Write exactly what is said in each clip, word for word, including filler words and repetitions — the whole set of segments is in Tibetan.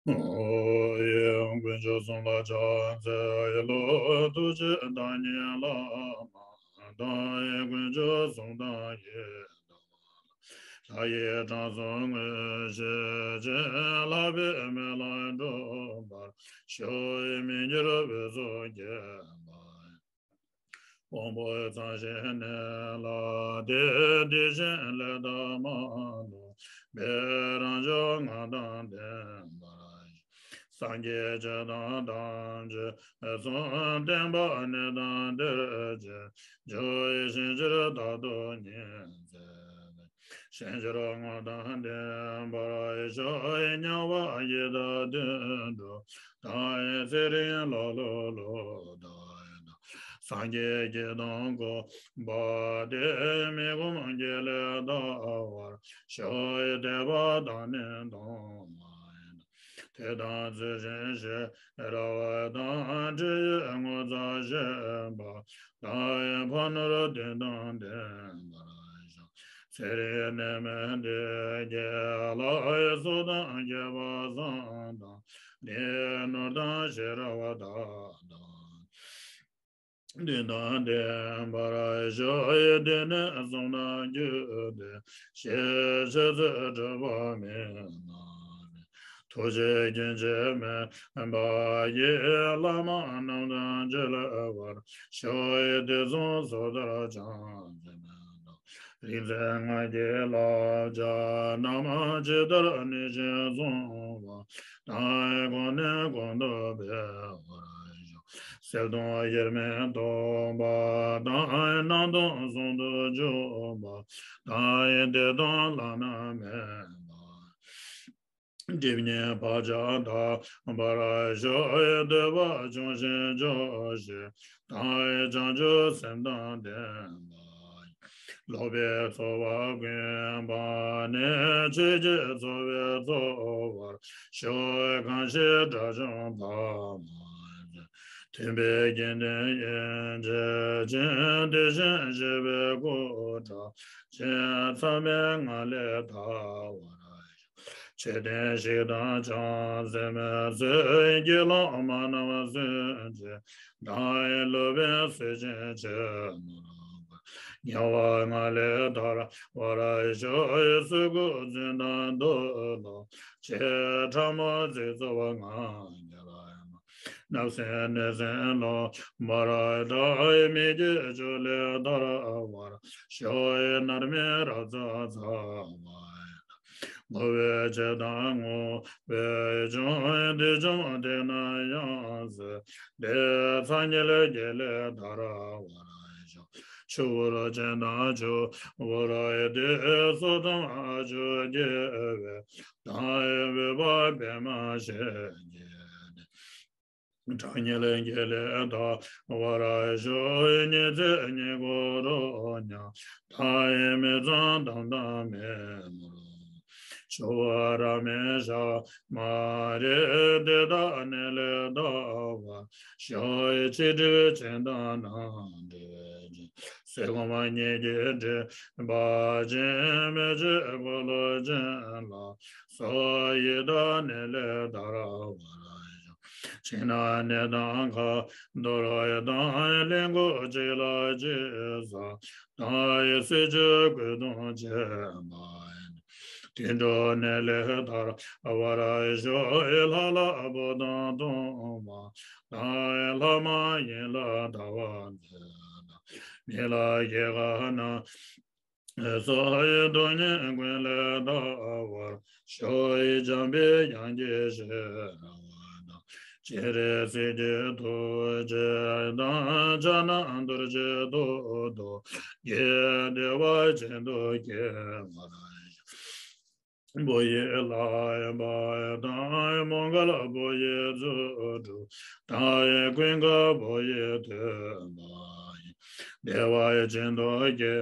ཡང་དཀོན་མཆོག་གསུམ་ལ་ཕྱག་འཚལ་ལོ། ཐུགས་རྗེ་བདག་ཉིད་བླ་མ་དང་། ཡང་དཀོན་མཆོག་གསུམ་དང་ཡི་དམ་ལྷ། ལྷ་ཡི་གྲངས་སུ་ངོ་ཤེས་ཅན། ལྷག་པའི་མེ་ལྷ་འགྲུབ་པར་ཤོག། མི་འགྱུར་བའི་གཟུགས་བརྒྱན་པ། དབང་པོ་གཙང་ཞིང་གནས་ལ་བདེ། དེ་བཞིན་ལས་དང་མ་ལུས་པའི། རང་བྱུང་ངང་དང་ལྡན་པར་ཤོག། སངས་རྒྱས་ཆོས་དང་ཐམས་ཅད་གསུངས། བསྟན་པ་གནས་དང་བདེར་གཤེགས་ཤིང་། ཕྱིར་བདག་ཏུ་ཉིད་མཛད་པའི། ཞིང་གཤེགས་ངོ་དང་ལྡན་པར་ཤོག། དམྱལ་བ་ཡི་དྭགས་དུད་འགྲོ་དང་། ཚེ་རིང་ལ་ལུ་ལུ་དག་ཡི་དྭགས། སངས་རྒྱས་ཀྱི་གདུང་བཀོད་པ་དེས། མི་ཁོམ་དགེ་ལེགས་བདའ་བར་ཤོག། དད་པ་དང་ནི་གདུང་བ་ཡི་དེ་དང་ཚུལ་བཞིན་ཤེས་རབ་དང་། འདྲེ་ཡི་ངོ་ཚ་ཞེན་པ་དང་། ཕ་ནོར་བདུན་དང་ལྡན་པར་ཤོག། ཚེ་རིང་ནད་མེད་བདེ་སྐྱེད་ལ། སྲོག་དང་བཅས་པ་བསམ་དང་ལྡན། ནོར་དང་ཤེས་རབ་དག་དང་བདུན་དང་ལྡན་པར་ཤོག། སྡེ་སྣོད་གསུམ་དང་རྒྱུད་སྡེ་བཞི། ཕྱི་ཚུལ་འཁྲུལ་པ་མེད་པ་ནི། ཐུགས་རྗེ་རྒྱུན་ཆད་མེད་པ་ཡིས། ལྷག་མ་རྣམས་དང་བརྒྱུད་པར་ཤོག། དུས་གསུམ་སོ་ཐར་བྱང་ཆུབ་མཆོག། རིག་འཛིན་སྔགས་ཀྱི་བསླབ་བྱ་རྣམས། ཇི་ལྟར་ནུས་བཞིན་གསུངས་པ་དང་། གོང་ནས་གོང་དུ་འཕེལ་བར་ཤོག། གསལ་སྟོང་དབྱེར་མེད་རྟོགས་པ་དང་། སྣང་སྟོང་ཟུང་དུ་འཇུག་པ་དང་། བདེ་སྟོང་བླ་ན་མེད་པ། སྒྲིབ་གཉིས་བག་ཆགས་དག་པར་ཤོག། འདོད་པ་ཆུང་ཞིང་སྐྱོ་ཤས་དང་། བྱང་ཆུབ་སེམས་དང་ལྡན་པ་ཡི། ལོག་པའི་ཚོར་བ་ཀུན་སྤངས་ནས། ཆོས་ཀྱི་ཚོར་བས་ཚོར་བར་ཤོག། གང་ཞིག་དགྲ་བཅོམ་ཐ་མ་མཛད། མཐུན་པའི་དགེ་འདུན་ཡིད་བྱེད་ཅིང་། དེ་བཞིན་གཤེགས་པའི་སྐུ་དྲག་ཅན། མཚམས་མེད་ངང་ལས་ཐར་བར་ཤོག། མཆོད་རྟེན་བཤིག་དང་བྱང་སེམས་མཚོན། དགེ་སློང་མ་རྣམས་སུན་འབྱིན་དང་། སློབ་དཔོན་སུན་འབྱིན་ཕྱིར་མི་ལྡོག་པར། དམྱལ་བ་ངང་ལས་ཐར་བར་ཤོག། གསུར་དགུ་རྫུན་དང་མདོ་ལོ་ཆེ། ཕྲ་མོ་ཚིག་རྩུབ་ངག་འཁྱལ་མ། བརྣབ་སེམས་གནོད་སེམས་ལོག་པར་དག། མི་དགེ་བཅུ་ལས་ཐར་བར་ཤོག། མནར་མེད་རབ་རྩ་ཚ་བ་ཡི། ངོ་བོའི་ཆེ་དང་ངོ་བོའི་ཆུང་། དེ་བཅོམ་དེ་ན་ཡང་སྲིད་དེ། མཚམས་བསྙེལ་དགེ་ལས་ཐར་བར་ཤོག། ཆུ་བུར་ཅན་དང་ཆུ་བུར་ཡི་དེ། སོ་ཐམ་ཨ་ཆུ་སྐྱེ་བོའི་དང་། འོད་དཔག་པདྨ་ཞལ་གྱི་སྟེང་། གྲངས་བསྙེལ་དགེ་ལས་ཐར་བར་ཤོག། ཉི་ཚེ་ཉེར་མཁོ་རོ་མྱང་དང་། མི་གཙང་དམ་དང་མེ་མུར་ཆུ་བོ་ར་མེ་ཤ་མ་རི། དེ་དག་ནད་ལས་ཐར་བར་ཤོག། ཕྱི་སྒྲིབ་ཅན་དང་ནང་སྒྲིབ་ཅན། ཟས་སྐོམ་གཉིད་ཀྱིས་སྒྲིབ་པ་ཅན། མི་བྱེད་འཁོར་ལོ་ཅན་ལ་སོགས། ཡི་དྭགས་ནད་ལས་ཐར་བར་ཤོག། ཕྱི་ནང་གནས་དང་ཁ་འཐོར་དང་། གླིང་བུ་གཅིག་ལ་གཅིག་ཟ་དང་། སྲིད་ཞུ་རྐུ་དང་བཅས་པ་ཡིན། དུད་འགྲོ་ནད་ལས་ཐར་བར་ཤོག། ལྷ་ལ་འབོད་དང་སྟོང་པ་དང་། ལྷ་མ་ཡིན་ལ་ཐར་པ་མཛད་དང་། མི་ལ་སྐྱེ་རྒ་ན་སོགས། སྡུག་བསྔལ་ཀུན་ལས་ཐར་བར་ཤོག། འཇམ་པའི་དབྱངས་ཀྱི་ཤེས་རབ་དང་། སྤྱན་རས་གཟིགས་ཀྱི་ཐུགས་རྗེ་དང་། ཕྱག་ན་རྡོ་རྗེའི་ཏོག་ཏོ་གིས། བདེ་བ་ཅན་དུ་སྐྱེ་བར་ཤོག། བུ་ཡི་ལྷ་ཡི་བུ་དང་། མོའུ་འགལ་བུ་ཡི་རྫུ་འཕྲུལ་དང་། ཀུན་དགའ་བུ་ཡི་ཐོས་པ་ཡིས། བདེ་བ་ཅན་དུ་སྐྱེ་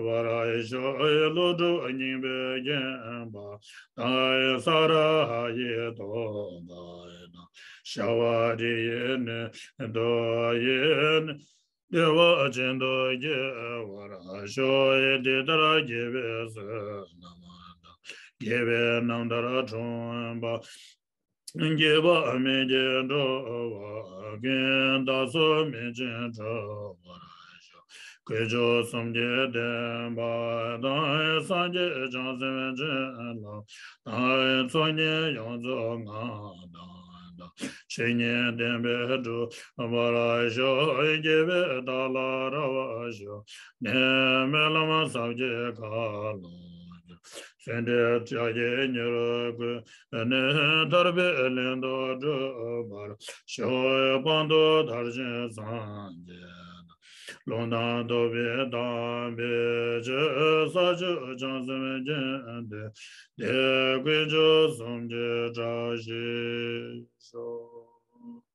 བར་ཤོག། ཀླུ་སྒྲུབ་སྙིང་པོས་བརྒྱན་པ་དང་། ས་ར་ཧ་ཡི་ཐོད་པ་དང་། ཤ་བ་རི་ཡི་སྣོད་དུ་ཡིས། བདེ་བ་ཅན་དུ་སྐྱེ་བར་ཤོག། འདི་ལྟར་དགེ་བའི་བསོད་ནམས་དང་། དགེ་བའི་རྣམ་ཐར་འཁྲུངས་པ། སྐྱེས་པ་མི་སྐྱེ་འགྲོ་བ་ཀུན། བདག་སོགས་མི་འབྱུང་གྲོལ་བར་ཤོག །དཀོན་མཆོག་གསུམ་གྱི་བདེན་པ་དང་། སངས་རྒྱས་བྱང་སེམས་བྱིན་རླབས་དང་། ཚོགས་གཉིས་ཡོངས་རྫོགས་ངང་དུ་བཏང་། ཆོས་ཉིད་བདེན་པས་གྲུབ་པར་ཤོག །སྐྱེས་པའི་བདག་ལ་རེ་བ་ཞུ་ནས། སྨོན་ལམ་ཟབ་རྒྱས་བསྐང་བླང་ཞུ། བརྩོན་འགྲུས་ལྕགས་ཀྱུས་མྱུར་བསྐུལ་ནས། ཐར་པའི་ལམ་དུ་བགྲོད་པར་ཤོག །སྤངས་རྟོགས་མཐར་ཕྱིན་སངས་རྒྱས་དང་། ལུང་དང་རྟོགས་པའི་དམ་པའི་ཆོས། ས་བཅུ་བྱང་སེམས་རྒྱུན་མཐུན་ཏེ། དཀོན་མཆོག་གསུམ་གྱི་བཀྲ་ཤིས་ཤོག